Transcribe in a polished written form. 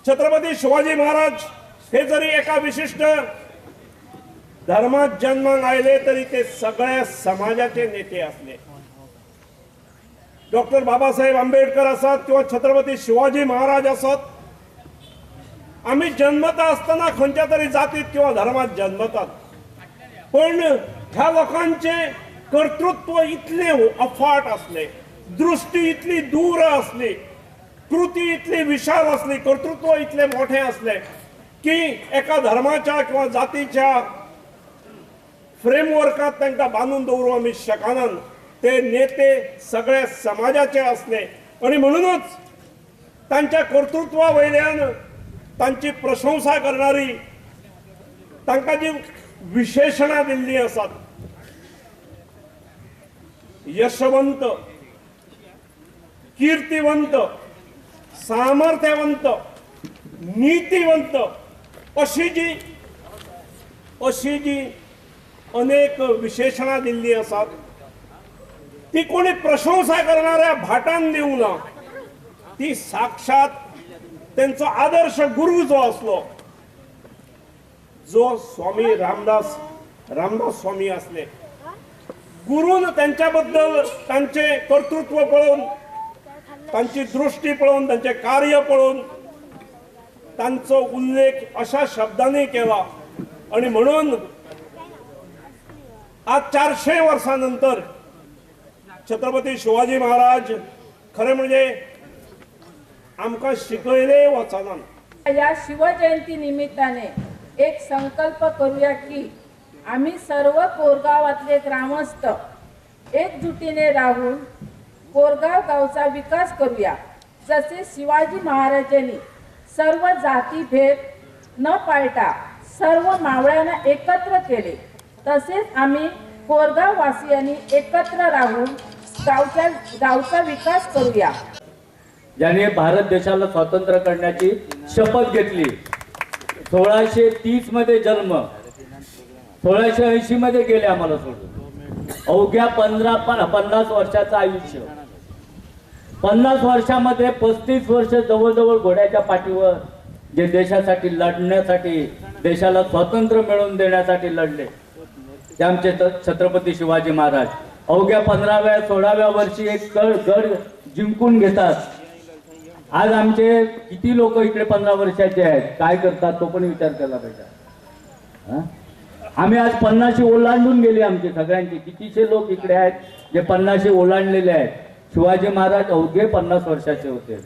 छत्रपती शिवाजी महाराज हे जरी एका विशिश्ट धर्मात जन्माक आयले तरी ते सगळ्या समाजाचे नेते असले। डॉक्टर बाबासाहेब आंबेडकर असत किंवा छत्रपती शिवाजी महाराज असत, आम्ही जन्मता असताना खंयच्या तरी जातीत किंवा धर्मात जन्मतात, पण ह्या लोकांचे कर्तृत्व इतले अफाट असले, दृष्टी इतली दूर असली, कृती इतली विशाल असली, कर्तृत्व इतले मोठे असले की एका धर्माच्या किंवा जातीच्या फ्रेमवर्कात तांकां बांदून दवरूं आमी शकनात। ते नेते सगळ्या समाजाचे असले आणि म्हणूनच तांच्या कर्तृत्वा वयल्यान तांची प्रशंसा करणारी तांकां जी विशेषणां दिल्लीं आसात, यशवंत, कीर्तिवंत, सामर्थ्यवंत, नीतिवंत अशी जी अनेक विशेषणां दिल्लीं आसात ती कोणी प्रशंसा करणाऱ्या भाटान दिवंक ना, ती साक्षात त्यांचो आदर्श गुरु जो असलो, जो स्वामी रामदास स्वामी असले, गुरून त्यांच्याबद्दल तांचे कर्तृत्व पळोवन, तांची दृष्टी पळोवन, तांचे कार्य पळोवन तांचो उल्लेख अशा शब्दांनी केला। आणि म्हणून आज 400 वर्सां नंतर छत्रपती शिवाजी महाराज खरें म्हणजे आमकां शिकयले वचना। या शिवजयंती निमित्ताने एक संकल्प करूया की आम्ही सर्व कोरगावातले ग्रामस्थ एकजुटीने राहून कोरगाव गावचा विकास करूया। जसे शिवाजी महाराजांनी सर्व जातीभेद न पाळता सर्व मावळ्यांना एकत्र केले, तसेच आम्ही कोरगाव वासियांनी एकत्र राहून गावचा विकास करूया। ज्याने भारत देशाला स्वातंत्र्य करण्याची शपथ घेतली, 1630 मध्ये जन्म, 1680 मध्ये गेले आम्हाला सोडून, अवघ्या 50 वर्षाचं आयुष्य, 50 वर्षामध्ये 35 वर्ष जवळजवळ घोड्याच्या पाठीवर जे देशासाठी लढण्यासाठी, देशाला स्वातंत्र्य मिळवून देण्यासाठी लढले ते आमचे छत्रपती शिवाजी महाराज। अवघ्या 15व्या 16व्या वर्षी एक गड जिंकून घेतात। आज आमचे किती लोक इकडे 15 वर्षाचे आहेत, काय करतात तो पण विचार केला पाहिजे। आम्ही आज 50 ओलांडून गेली आमचे सगळ्यांचे, कितीशे लोक इकडे आहेत जे 50 ओलांडलेले आहेत। शिवाजी महाराज अवघे 50 वर्षाचे होते।